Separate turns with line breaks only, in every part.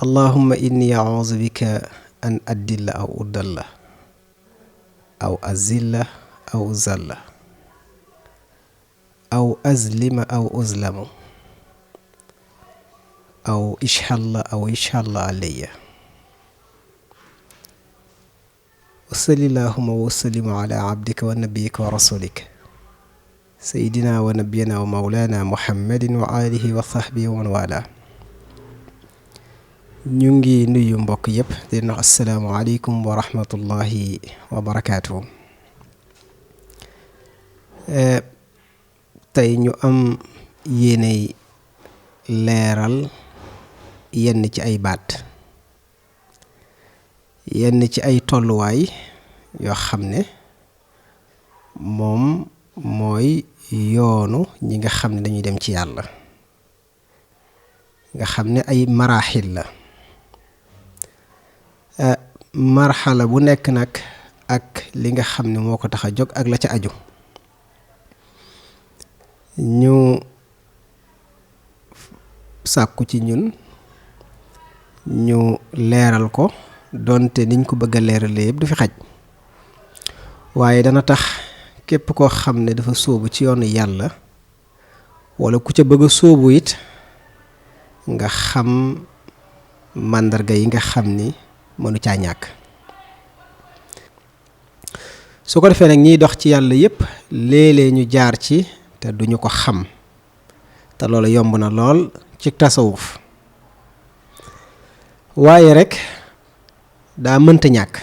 allahumma inni a'udhu bika an adilla aw udalla aw azilla aw uzalla aw azlima aw uzlamu aw ishalla alayya wa sallallahu wa sallim ala abdika wa nabiyyika wa rasulika sayyidina wa nabiyyina wa mawlana muhammadin wa alihi wa sahbihi wa man wala. ñu ngi nuyu mbokk yépp di wax assalaamu alaykum wa rahmatullahi wa barakaatuh. tey ñu am yéenay leeral yenn ci ay baat yenn ci ay tolluwaay yoo xam ne moom mooy yoonu ñi nga xam ne dañuy dem ci yàlla nga xam ne ay maraaxil la. marxala bu nekk nag ak li nga xam ne moo ko tax a jóg ak la ca aju ñu sàkku ci ñun ñu leeral ko donte niñ ko bëgg a leeralee yëpp du fi xaj waaye dana tax képp koo xam ne dafa sóobu ci yoonu yàlla walla ku ca bëgg a sóobu it nga xam màndarga yi nga xam ni mënu caa ñàkk. su ko defee nag ñiy dox ci yàlla yépp léeg-léeg ñu jaar ci te duñu ko xam te loolu yomb na lool ci tasawuf waaye rek daa mënta ñàkk.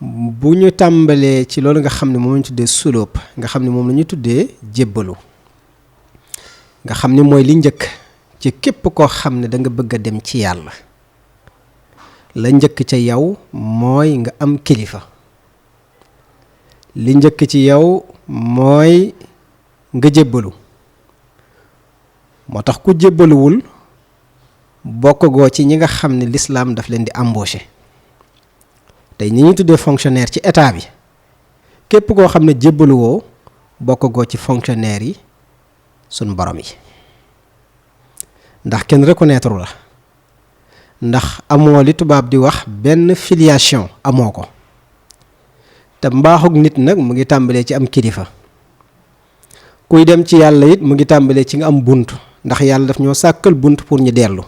bu ñu tàmbalee ci loolu nga xam ne moom lañu tuddee sulóob nga xam ne moom la ñu tuddee jébbalu nga xam ne mooy li njëkk ci képp koo xam ne da nga bëgg a dem ci yàlla. la njëkk ca yow mooy nga am kilifa li njëkk ci yow mooy nga jébbalu moo tax ku jébbaluwul bokk goo ci ñi nga xam ne l'islam daf leen di embaucher tey ñi ñuy tuddee fonctionnaire ci état bi képp koo xam ne jébbaluwoo bokk goo ci fonctionnaire yi suñ borom yi ndax kenn reconnaître la ndax amoo li tubaab di wax benn filiation amoo ko te mbaaxug nit nag mu ngi tàmbalee ci am kilifa kuy dem ci yàlla it mu ngi tàmbalee ci nga am bunt ndax yàlla daf ñoo sàkkal bunt pour ñu dellu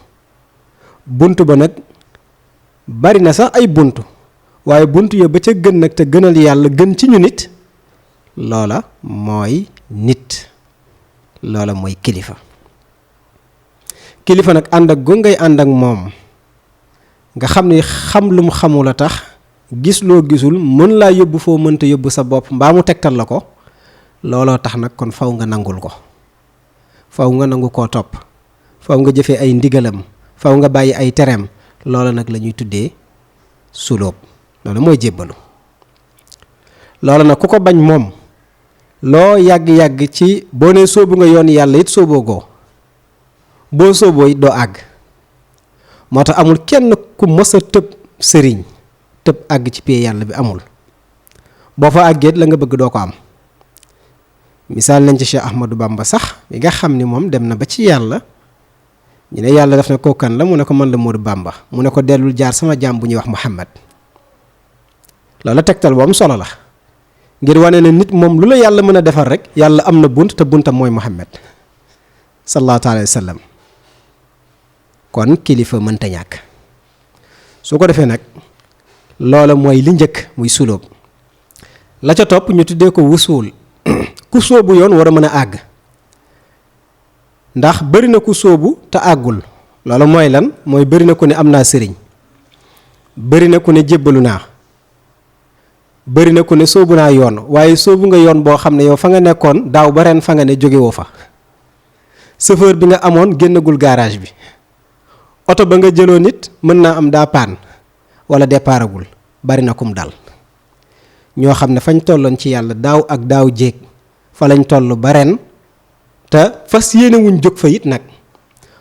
bunt ba nag bari na sax ay bunt waaye bunt yo ba ca gën nag te gënal yàlla gën ci ñu nit loola mooy nit loola mooy kilifa kilifa nag ànd ak gu ngay ànd ak moom nga xam ne xam lu mu xamul a tax gis loo gisul mën laa yóbbu foo mënta yóbbu sa bopp mbaa mu tegtal la ko looloo tax nag kon faw nga nangul ko faw nga nangu koo topp faw nga jëfee ay ndigalam faw nga bàyyi ay tereem loola nag la ñuy tuddee sulóob loolu mooy jébbalu loola nag ku ko bañ moom loo yàgg-yàgg ci boo nee sóobu nga yoon yàlla it sóoboo goo boo sóoboo it doo àgg moo tax amul kenn ku mës a tëb sëriñ tëb àgg ci pee yàlla bi amul boo fa àggeet la nga bëgg doo ko am misaal nañ ci Cheikh Ahmadou Bamba sax bi nga xam ni moom dem na ba ci yàlla ñu ne yàlla daf ne kookan la mu ne ko man la Modou Bamba mu ne ko dellul jaar sama jaam bu ñuy wax Muhammad loolu tegtal bu am solo la ngir wane ne nit moom lu la yàlla mën a defar rek yàlla am na bunt te buntam mooy Muhammad sallallahu alayhi wa sallam kon kilifa mënta ñàkk su ko defee nag loola mooy li njëkk muy sulóob la ca topp ñu tuddee ko wusuul ku sóobu yoon war a mën a àgg ndax bari na ku sóobu te àggul loola mooy lan mooy bari na ku ne am naa sëriñ bari na ku ne jébbalu naa bari na ku ne sóobu naa yoon waaye sóobu nga yoon boo xam ne yow fa nga nekkoon daaw ba ren fa nga ne jógewoo fa chauffeur bi nga amoon génnagul garage bi oto ba nga jëloon nit mën naa am daa paan wala déparagul bari na kum dal ñoo xam ne fañ tolloon ci yàlla daaw ak daaw jéeg fa lañ toll ba ren te fas yéene wuñ jóg fa it nag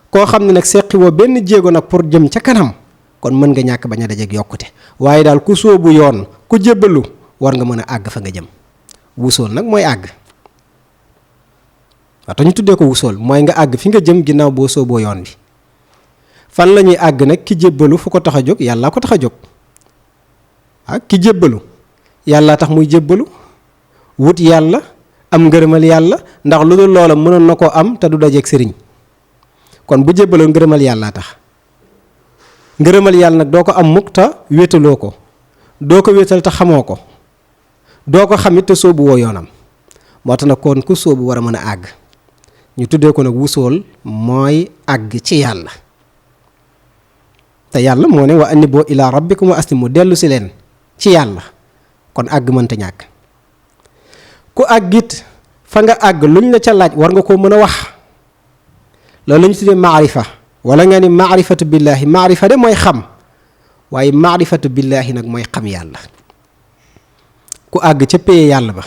koo xam ne nag seqi woo benn jéego nag pour jëm ca kanam kon mën nga ñàkk bañ a dajeeg yokkute waaye daal ku sóobu yoon ku jébbalu war nga mën a àgg fa nga jëm wusool nag mooy àgg waaw te ñu tuddee ko wusool mooy nga àgg fi nga jëm ginnaaw boo sóoboo yoon bi fan la ñuy àgg nag ki jébbalu fu ko tax a jóg yàlla ko tax a jóg ki jébbalu yàlla tax muy jébbalu wut yàlla am ngërëmal yàlla ndax lu dul loola mënoon na koo am te du dajeeg sëriñ kon bu jébbaloo ngërëmal yàlla tax ngërëmal yàlla nag doo ko am mukk te wéetaloo ko doo ko wéetal te xamoo ko doo ko xamit te soobu woo yoonam moo tax nag kon ku soobu war a mën a àgg ñu tuddee ko nag wusool mooy àgg ci yàlla te yàlla moo ne wa aniboo ilaa rabbikum wa aslimu dellu si leen ci yàlla kon àgg mënta ñàkk ku àggit fa nga àgg luñ la ca laaj war nga koo mën a wax loolu la ñu tuddee maarifa wala nga ni maarifatu billaahi maarifa de mooy xam waaye maarifatu billaahi nag mooy xam yàlla ku àgg ca péye yàlla ba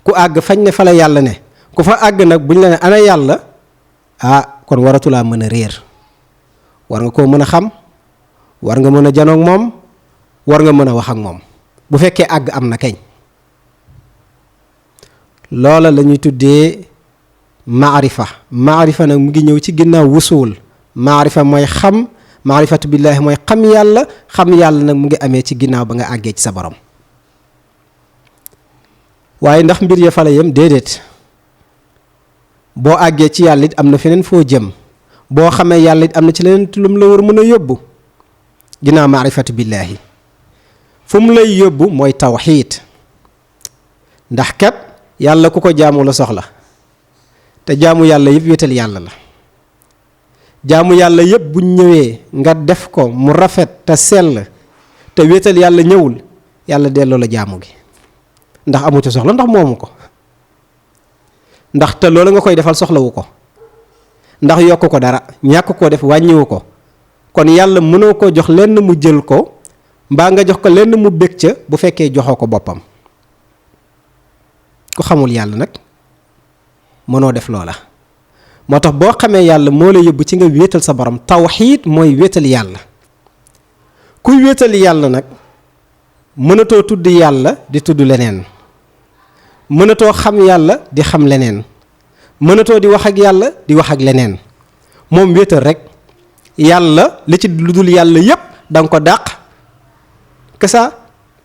ku àgg fañ ne fa la yàlla ne ku fa àgg nag buñ la ne ana yàlla kon waratulaa mën a réer war nga koo mën a xam war nga mën a janoog moom war nga mën a wax ak moom bu fekkee àgg am na kañ loola la ñuy tuddee maarifa nag mu ngi ñëw ci ginnaaw wusuul maarifa mooy xam maarifatu billaahi mooy xam yàlla nag mu ngi amee ci ginnaaw ba nga àggee ci sa borom waaye ndax mbir ya fa la yem déedéet boo àggee ci yàlla it am na feneen foo jëm boo xamee yàlla it am na ci leneen lum la war mën a yóbbu ginnaaw maarifatu billaahi fu mu lay yóbbu mooy tawxiid ndax kat yàlla ku ko jaamu la soxla te jaamu yàlla yëpp wéetal yàlla la jaamu yàlla yëpp buñ ñëwee nga def ko mu rafet te sell te wéetal yàlla ñëwul yàlla delloo la jaamu gi ndax amu ci soxla ndax moomu ko ndax te loolu nga koy defal soxlawu ko ndax yokk ko dara ñàkk koo def wàññiwu ko kon yàlla mënoo ko jox lenn mu jël ko mbaa nga jox ko lenn mu bég ca bu fekkee joxoo ko boppam ku xamul yàlla nag mënoo def loola moo tax boo xamee yàlla moo la yóbbu ci nga wéetal sa borom tawxiid mooy wéetal yàlla kuy wéetal yàlla nag mënatoo tudd yàlla di tudd leneen mënatoo xam yàlla di xam leneen mënatoo di wax ak yàlla di wax ak leneen moom wéetal rek yàlla li ci lu dul yàlla yépp danga ko dàq kasa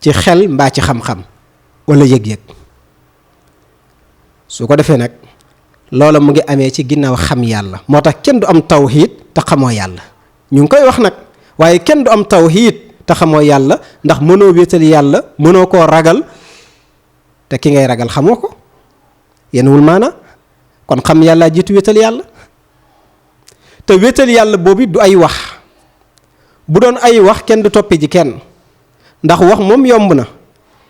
ci xel mbaa ci xam-xam walla yëg-yëg su ko defee nag loola mu ngi amee ci ginnaaw xam yàlla moo tax kenn du am tawxiid te xamoo yàlla ñu ngi koy wax nag waaye kenn du am tawxiid te xamoo yàlla ndax mënoo wéetal yàlla mënoo koo ragal te ki ngay ragal xamoo ko yenuwul maana kon xam yàlla jiitu wéetal yàlla te wéetal yàlla boobu du ay wax bu doon ay wax kenn du toppi ji kenn ndax wax moom yomb na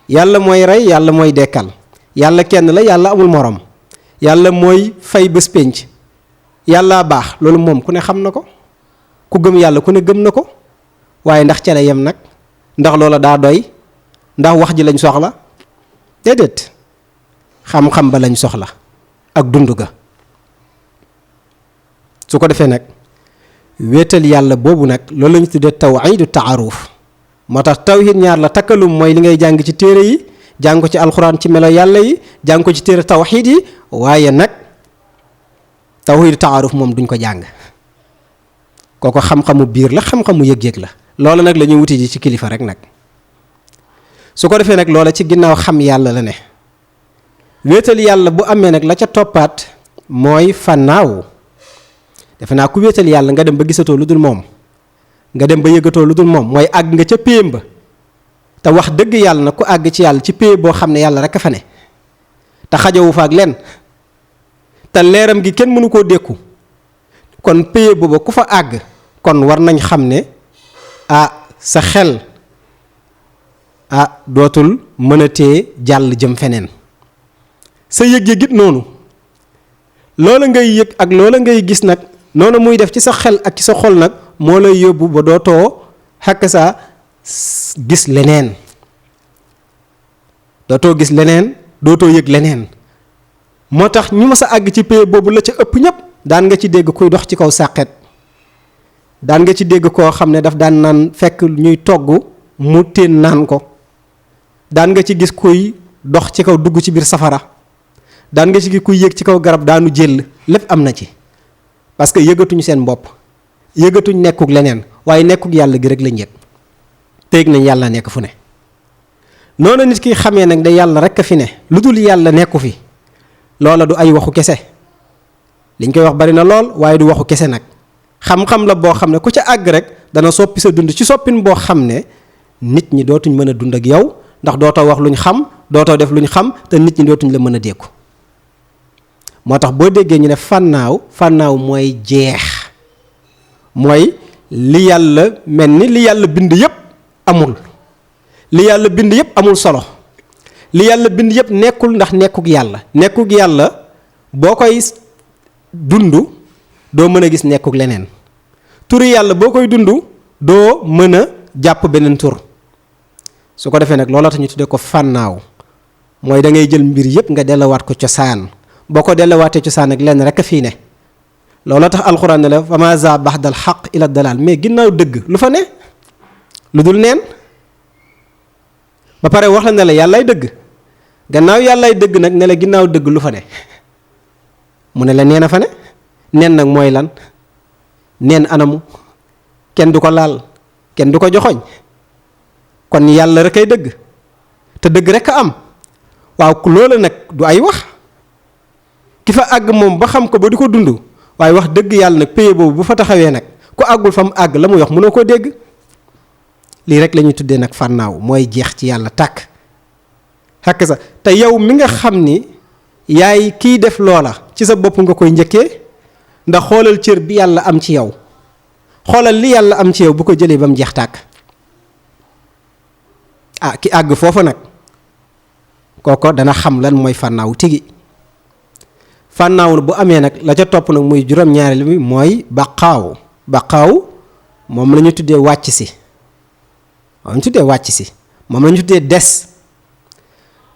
yàlla mooy rey yàlla mooy dekkal yàlla kenn la yàlla amul morom yàlla mooy fay bés pénc yàlla baax loolu moom ku ne xam na ko ku gëm yàlla ku ne gëm na ko waaye ndax ca la yem nag ndax loola daa doy ndax wax ji lañ soxla déedéet xam-xam ba lañ soxla ak dund ga su ko defee nag wéetal yàlla boobu nag loolu lañu tuddee tawhiidu taaruf moo tax tawhiid ñaar la takkalum mooy li ngay jàng ci téere yi jàng ko ci alxuraan ci melo yàlla yi jàng ko ci téere tawxiid yi waaye nag tawhiidu taaruf moom duñ ko jàng kooko xam-xamu biir la xam-xamu yëg-yëg la loola nag la ñuy wuti ji ci kilifa rek nag su ko defee nag loola ci ginnaaw xam yàlla la ne wéetal yàlla bu amee nag la ca toppaat mooy fannaaw defe naa ku wéetal yàlla nga dem ba gisatoo lu dul moom nga dem ba yëgatoo lu dul moom mooy àgg nga ca péem ba te wax dëgg yàlla na ku àgg ci yàlla ci pay boo xam ne yàlla rek a fa ne te xajowu fa ak len te leeram gi kenn mënu koo dékku kon pay booba ku fa àgg kon war nañ xam ne sa xel dootul mënatee jàll jëm feneen sa yëg-yëg it noonu loola ngay yëg ak loola ngay gis nag noonu muy def ci sa xel ak ci sa xol nag moo lay yóbbu ba dootoo xakk saa gis leneen dootoo gis leneen dootoo yëg leneen moo tax ñu mës a àgg ci pay boobu la ca ëpp ñépp daan nga ci dégg kuy dox ci kaw sàqet daan nga ci dégg koo xam ne daf daan naan fekk ñuy togg mu téen naan ko daan nga ci gis kuy dox ci kaw dugg ci biir safara daan nga ci gis kuy yéeg ci kaw garab daanu jël lépp am na ci parce que yëgatuñu seen bopp yëgatuñ nekkuk leneen waaye nekkuk yàlla gi rek lañ yëg téeg nañ yàlla nekk fu ne. noonu nit ki xamee nag da yàlla rek a fi ne lu dul yàlla nekku fi loola du ay waxu kese liñ koy wax bari na lool waaye du waxu kese nag xam-xam la boo xam ne ku ca àgg rek dana soppi sa dund ci soppin boo xam ne nit ñi dootuñ mën a dund ak yow ndax dootoo wax luñ xam dootoo def luñ xam te nit ñi dootuñ la mën a dékku. moo tax boo déggee ñu ne fànnaaw mooy jeex mooy li yàlla mel ni li yàlla bind yépp amul li yàlla bind yépp amul solo li yàlla bind yépp nekkul ndax nekkuk yàlla boo koy dund doo mën a gis nekkuk leneen turi yàlla boo koy dund doo mën a jàpp beneen tur su ko defee nag looloo tax ñu tuddee ko fànnaaw mooy da ngay jël mbir yépp nga delluwaat ko cosaan boo ko delluwaatee cosaan ak lenn rek a fii ne looloo tax alxuraan ne la fa maa zaa baxdal xaq ila dalal mais ginnaaw dëgg lu fa ne lu dul neen ba pare wax la ne la yàllaay dëgg gannaaw yàllaay dëgg nag ne la ginnaaw dëgg lu fa ne mu ne la neen a fa ne neen nag mooy lan neen anamu kenn du ko laal kenn du ko joxoñ kon yàlla rek ay dëgg te dëgg rek a am waaw loola nag du ay wax ki fa àgg moom ba xam ko ba di ko dund waaye wax dëgg yàlla nag paye boobu bu fa taxawee nag ku àggul fa mu àgg la muy wax mënoo koo dégg lii rek la ñuy tuddee nag fànnaaw mooy jeex ci yàlla tàkk xakk sa te yow mi nga xam ni yaay kiy def loola ci sa bopp nga koy njëkkee ndax xoolal cër bi yàlla am ci yow xoolal li yàlla am ci yow bu ko jëlee ba mu jeex tàkk ki àgg foofu nag kooko dana xam lan mooy fànnaaw tigi fànnaaw bu amee nag la ca topp nag muy juróom-ñaareel bi mooy baqaaw moom la ñu tuddee wàcc si moom la ñu tuddee des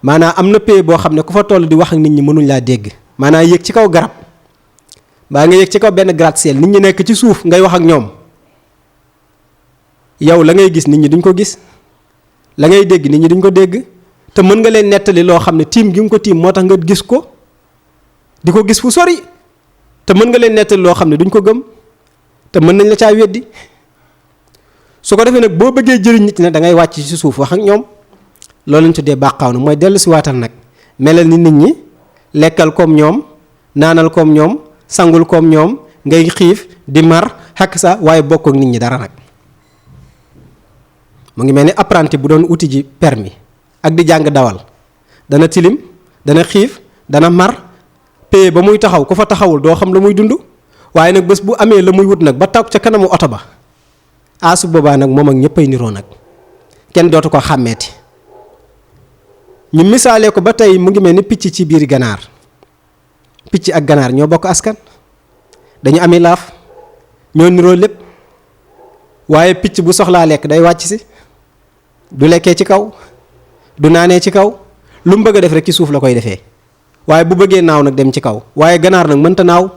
maanaam am na pay boo xam ne ku fa toll di wax ak nit ñi mënuñ laa dégg maanaam yéeg ci kaw garab baa nga yéeg ci kaw benn gratte-ciel nit ñi nekk ci suuf ngay wax ak ñoom yow la ngay gis nit ñi duñ ko gis la ngay dégg nit ñi duñ ko dégg te mën nga leen nettali loo xam ne tiim gi nga ko tiim moo tax nga gis ko di ko gis fu sori te mën nga leen nettali loo xam ne duñ ko gëm te mën nañ la caa weddi su ko defee nag boo bëggee jëriñ nit ñi nag da ngay wàcc ci suuf wax ak ñoom loolu lañ tuddee bàqaaw na mooy dellu si waatal nag melal ni nit ñi lekkal comme ñoom naanal comme ñoom sangul comme ñoom ngay xiif di mar xakk sa waaye bokk ak nit ñi dara nag mu ngi mel ni apprenti bu doon uti ji permis ak di jàng dawal dana tilim dana xiif dana mar paye ba muy taxaw ku fa taxawul doo xam la muy dund waaye nag bés bu amee la muy wut nag ba taw ca kanamu oto ba su boobaa nag moom ak ñëppay niroo nag kenn dootu ko xàmmeeti ñu misaalee ko ba tey mu ngi mel ni picc ci biir ganaar picc ak ganaar ñoo bokk askan dañu ami laaf ñoo niroo lépp waaye picc bu soxlaa lekk day wàcc si du lekkee ci kaw du naanee ci kaw lu mu bëgg a def rek ci suuf la koy defee waaye bu bëggee naaw nag dem ci kaw waaye ganaar nag mënta naaw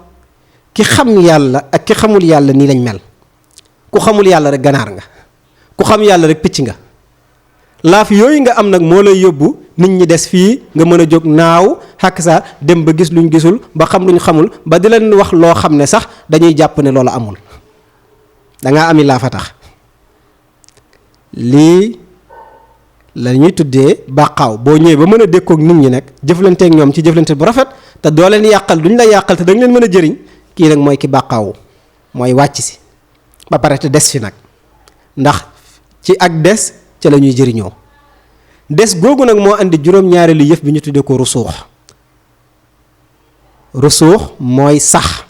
ki xam yàlla ak ki xamul yàlla nii lañ mel ku xamul yàlla rek ganaar nga ku xam yàlla rek picc nga laaf yooyu nga am nag moo lay yóbbu nit ñi des fii nga mën a jóg naaw xàkk sa dem ba gis luñ gisul ba xam luñ xamul ba di leen wax loo xam ne sax dañuy jàpp ne loolu amul dangaa ami laa fa tax lii la ñuy tuddee bàqaaw boo ñëwee ba mën a dékkoog nit ñi nag jëflanteeg ñoom ci jëflante bu rafet te doo leen yàqal duñ la yàqal te da nga leen mën a jëriñ kii nag mooy ki bàqaawu mooy wàcc si ba pare te des fi nag ndax ci ak des ca la ñuy jëriñoo des googu nag moo andi juróom-ñaareelu yëf bi ñu tuddee ko rusuux mooy sax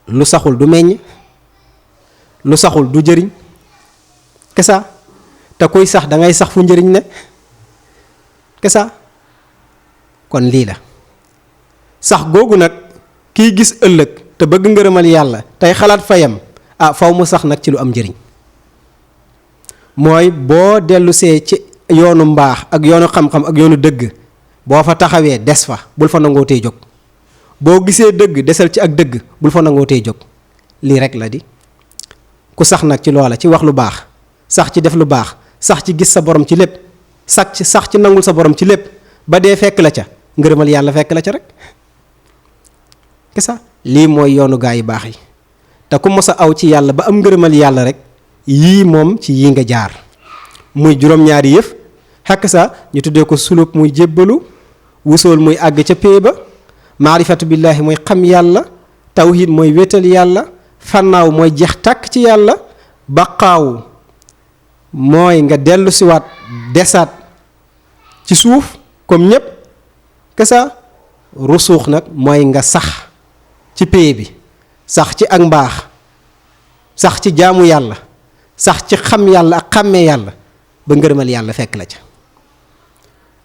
lu saxul du meññ lu saxul du jëriñ kesa te kuy sax da ngay sax fu njëriñ ne kesa kon lii la sax googu nag kiy gis ëllëg te bëgg ngërëmal yàlla tey xalaat fayam faw mu sax nag ci lu am njëriñ mooy boo dellusee ci yoonu mbaax ak yoonu xam-xam ak yoonu dëgg boo fa taxawee des fa bul fa nangoo tey jóg boo gisee dëgg desal ci ak dëgg bul fa nangoo tey jóg lii rek la di ku sax nag ci loola ci wax lu baax sax ci def lu baax sax ci gis sa borom ci lépp sax ci nangul sa borom ci lépp ba dee fekk la ca ngërëmal yàlla fekk la ca rek kesa lii mooy yoonu gaa yi baax yi te ku mos a aw ci yàlla ba am ngërëmal yàlla rek yii moom ci yii nga jaar muy juróom-ñaari yëf xakk sa ñu tuddee ko suluk muy jébbalu wusool muy àgg ca pée ba maarifatu billaahi mooy xam yàlla tawhid mooy wéetal yàlla fannaaw mooy jeex tàkk ci yàlla baqaaw mooy nga dellu siwaat desaat ci suuf comme ñépp kesa rusuux nag mooy nga sax ci pée bi sax ci ak mbaax sax ci jaamu yàlla sax ci xam yàlla ak xàmmee yàlla ba ngërëmal yàlla fekk la ca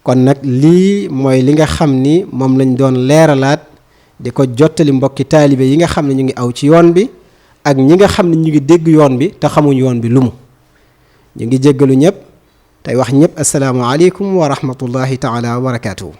kon nag lii mooy li nga xam ni moom lañ doon leeralaat di ko jottali mbokki taalibe yi nga xam ne ñu ngi aw ci yoon bi ak ñi nga xam ne ñu ngi dégg yoon bi te xamuñ yoon bi lu mu ñu ngi jéggalu ñëpp tey wax ñëpp assalaamu aleykum wa rahmatullahi taala wa barakaatuhu